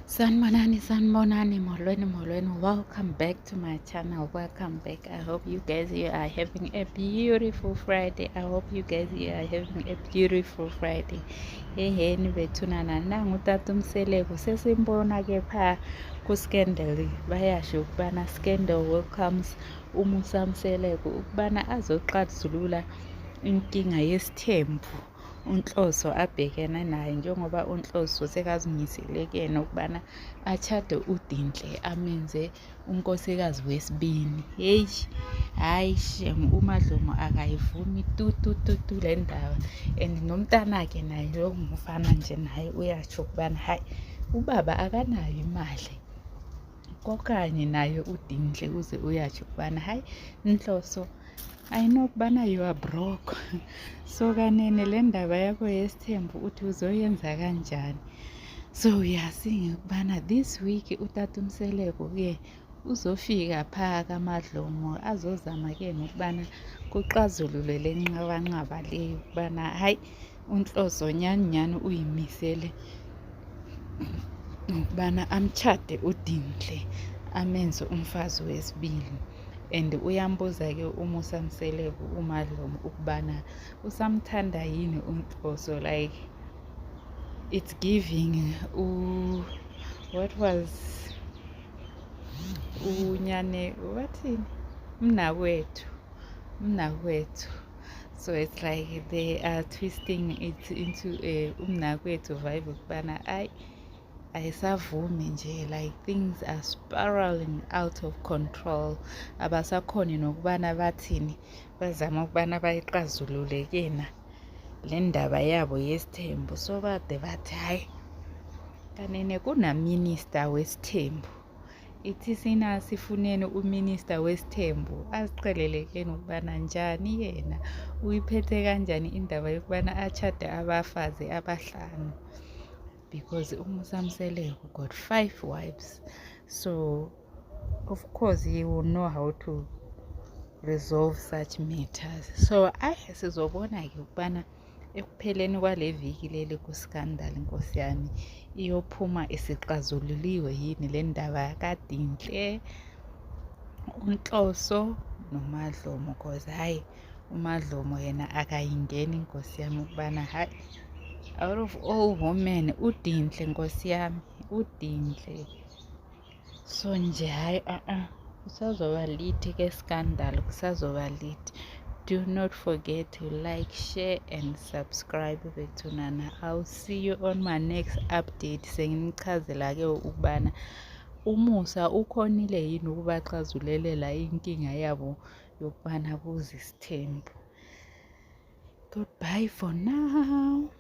Sanibonani, sanibonani, molweni, molweni. Welcome back to my channel. Welcome back. I hope you guys you are having a beautiful Friday. I hope you guys you are having a beautiful Friday. Eheni bethunana nangu tata uMseleku sesimbona ke pha ku-scandal bayasho ukubana scandal welcomes uMusa Mseleku ukubana azoxazulula inkinga yesithembu uNhloso abhekene naye njengoba uNhloso sekazimisele kuyena ukubana atshade uDintle amenze unkosikazi wesibini. Heyi, hhayi shem uMadlomo akayivumi tu tu tu tu le ndaba and nomntanakhe naye lo mfana nje naye uyasho ukubana hhayi ubaba akanayo imali kokanye naye uDintle uze uyasho ukubana hhayi Nhloso I know ukubana you are broke so kanene le ndaba yakho yesithembu uthi uzoyenza kanjani so uyasinge ukubana this week utata uMseleku ke uzofika pha kaMadlomo azozama ke nokubana kuxazululwe le nqabanqaba le ukubana hayi uNhloso nyani nyani uyimisele ngokubana amtshade uDintle amenze umfazi wesibili and uyambuza-ke uMusa Mseleku uMadlomo ukubana usamthanda yini uNhloso like it's giving what was unyane wathini mnakwethu mnakwethu so it's like they are twisting it into a umnakwethu vibe ukubana ayi ayisavumi nje like things are spiraling out of control abasakhoni nokubana bathini bazama ukubana bayixazulule kena le ndaba yabo yesithembu so bade bathi hhayi kanene kunaminista wesithembu ithi sina sifuneni uminista wesithembu aziqhelele kena ukubana njani yena uyiphethe kanjani indaba yokubana atshade abafazi abahlanu because uMusa Mseleku got 5 wives so of course he will know how to resolve such matters so ayi sizobona-ke ukubana ekupheleni kwale viki leli ku-scandal nkosi yami iyophuma isixazululiwe yini le ndaba kaDintle uNhloso noMadlomo cause hhayi uMadlomo yena akayingeni nkosi yami ukubana hhayi out of all women uDintle nkosi yami uDintle so nje hhayi uh-uh kusazoba lithi ke scandal kusazoba lithi do not forget to like share and subscribe bethunana i'll see you on my next update senginichazela-ke ukubana umusa ukhonile yini ukubaxazulelela inkinga yabo yokubana kuze isithembu goodbye for now.